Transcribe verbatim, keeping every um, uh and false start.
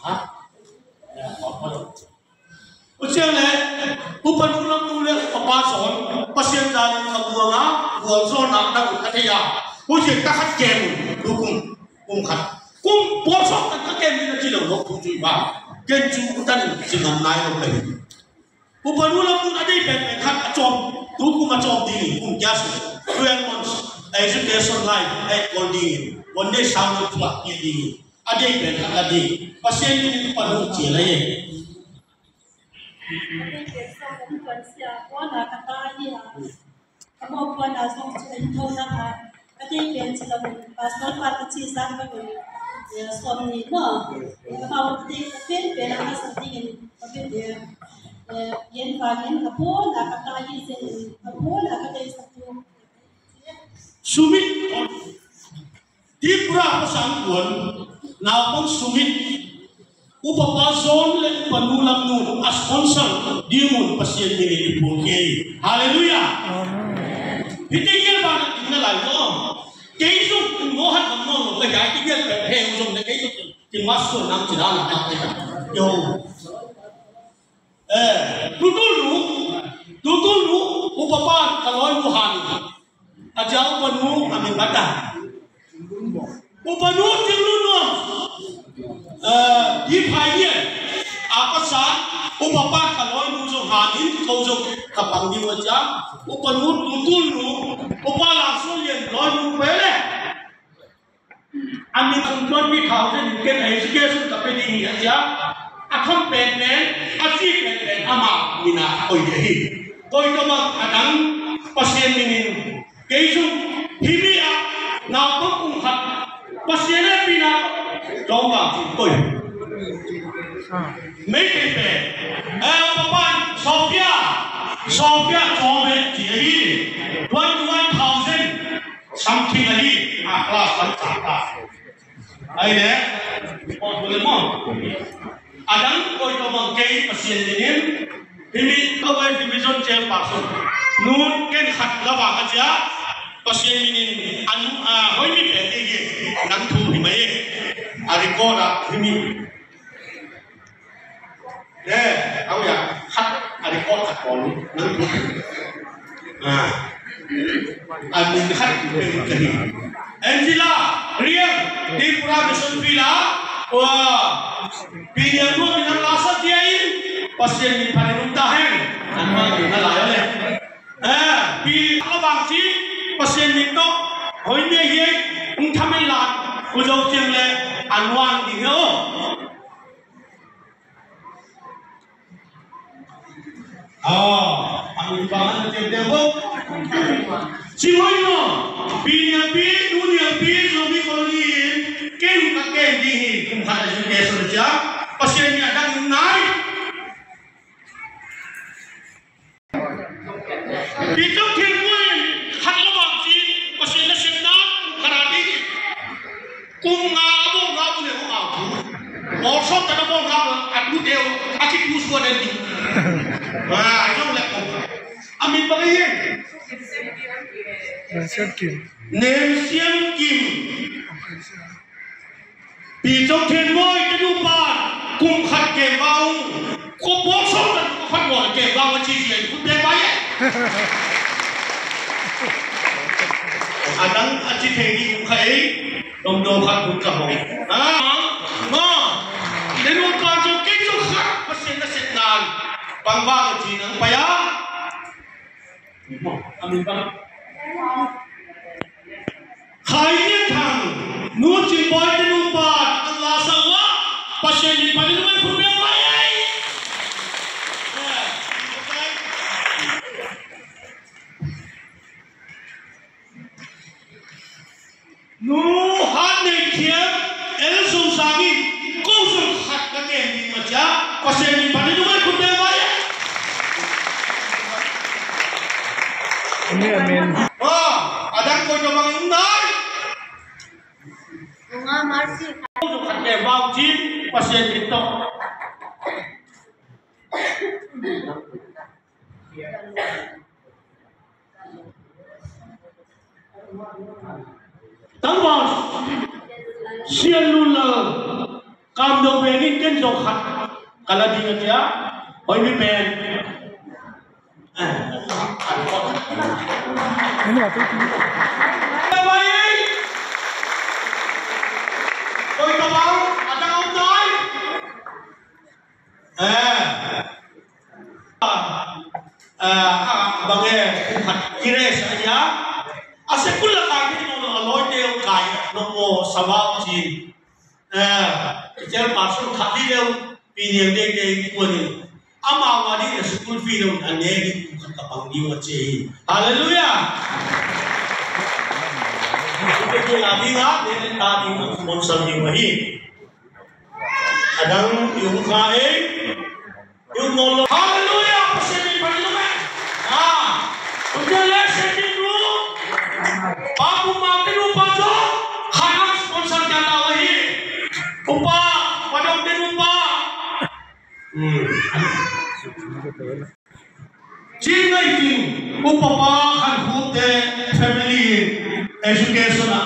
Ha? Tua ciang le, upa nu lam nu le upa pa sawn, Pasian zalin ka muang a, gualzawhna na ut ka thei a. Tua ciang ka khat kem un, tu kum, kum khat. Kum pawl sawm khat ka kem ding a ci lo lo, kum cui ba. Ken cu utan ci ngam nai lo ka hi. Upa nu lam nu a dei pen pen khat a cawm, tu kum a cawm ding, kum kia sung. Twelve months, education life, eh, kol ding. One day sound of flock, ding. A dei pen khat a dei. Pasian min in upa nu ci a la ye. Ka mawh puan a zong cu en tho nak a, ka tei pen ci lo in, pastor pa ka ci zang bang in, eh, sawm ni maw. Ka mau ka tei ka pen pen a ka sa ding in, ka pen pen, eh, yen vang in, a puan a ka ta hi zen in, a puan a ka tei sa tu. Sumit. Tripura pasang kuan naupang sumit upa pa zawn le upa nu lam nu a sponsor ding un Pasian min in i phawk hi. Halleluiah. Amen. Hih teng gel bang in na lai lo. Kei zong kum no hat lam no lo ka hi a, hih teng gel pen he zong le kei zong kin mas sual nang ci dan a tak te ka. Yo. Eh, tutul nu, tutul nu, upa pa ka lawi nu han. A cia upa nu a min bata. Upa nu Cing Lun Nuam. Eh, di phai ni a pasa, upa pa ka lawi nu zong han in, ko zong ka pang ding a cia. Upa nu tutul nu, upa Lang Suan Lian lawi nu pele. A min a sung twenty thousand in ken a education ka pe ding hi a cia. A tham penpen, a ci penpen ama min a a koih ding hi. Koih tawh bang a dang Pasian min in kei sung hi mi a naupang kum khat Pasian e pi na tawng bang ci koih. Mei kei pen. Eh, papa Sophia, Sophia tawng e ci a hi. Twenty one thousand. Something ahi, a class one chapter. Ai le, report le mo. Adang koi to mang kei Pasian dingin, himi to bai himi zon chairperson. Nun ken khat la ba ka cia, Pasian dingin an, a, hoi mi pe dingin, nang thu hi mai. A record a himi. Eh, au ya, khat, a record khat ko lu, nang tu. Ah. A min khat pen ka hi. Angela Riang, Tripura Mission Field ah. Wah. Pi Niang Nuam in a la sa cia in, Pasian min phanin um ta hen. An ma min na lai le. Eh, pi a bang ci, Pasian min to. Hoi mi hi, um thamen la, u zo ciang le, an wang ding he o. Aw, a min bang a na ciamteh bawk. Ci hoi maw, pi niampi, nu niampi, Zomi Colony in, ken ka ken ding hi, kum khat a zute sawm cia, Pasian nih a dang in nai. Pi Cok Thil Muai khat la bang ci, Pasian na sepna, khat a ding hi. Kum nga a bawlngak uh le hong au thu. Mawlsawm tan a bawlngak uh a tute uh a kithusuan en ding. Ah, a zong le kum. A min bang a hi. Nem Siam Kim. Nem Siam Kim. Pi Cok Thian Mawi ka nupa kum khat kem va ung. Ko mawlsawm tan ko khat maw kem va ung a ci cian khut bek vai e. A dang a ci thei ding kha ei. Domdo khat khut ka hong. Ah, ma. Nen hong pa Cok kei Cok khat Pasian na sep nan. Bang bang a ci nang pai a. A min bang. Khai Nian Thang. Nu Cin Bawi te nupa an la sa ua. Pasian min panin mai khut bek vai ei. Nu Han Nei Thiam, El Sung Sang in, ko sung khat ka kem ding ma cia, Pasian min panin numei khut beng vai. Amen, amen. Ah, a dang koi ka bang in nai. Ko sung khat kem bang cin, Pasian min tawh. Tangval Sian Lun Lal, Kamdong vengin ken zong khat ka la ding a cia. Hoi mi pen. Koi ka bang a dang om nai. Eh. Eh, a bang e, khat kire sa ia. A sekul la kai ni no a loi teu kai no mo sabau ci. Eh, chairperson khat hi leu, Pi Niang Deng Deng kuan in. Amau a ding a school fee lo a ne hi, kum khat ka pang ding a ci hi. Hallelujah! Pi Niang Deng Deng a ding a, ne ne ta ding a sponsor ding a hi. A dang i hong kha ei. I hong nawn lo. Hallelujah! Pasian min phat in um e. Ah. Hong tel le Pasian min um. Pa Pu Mate nupa zong khan ang sponsor kia ta uh ahi. Upa, Pa Dong te nupa. Hmm. Ci ngai cin, upa pa khan khute family in education ah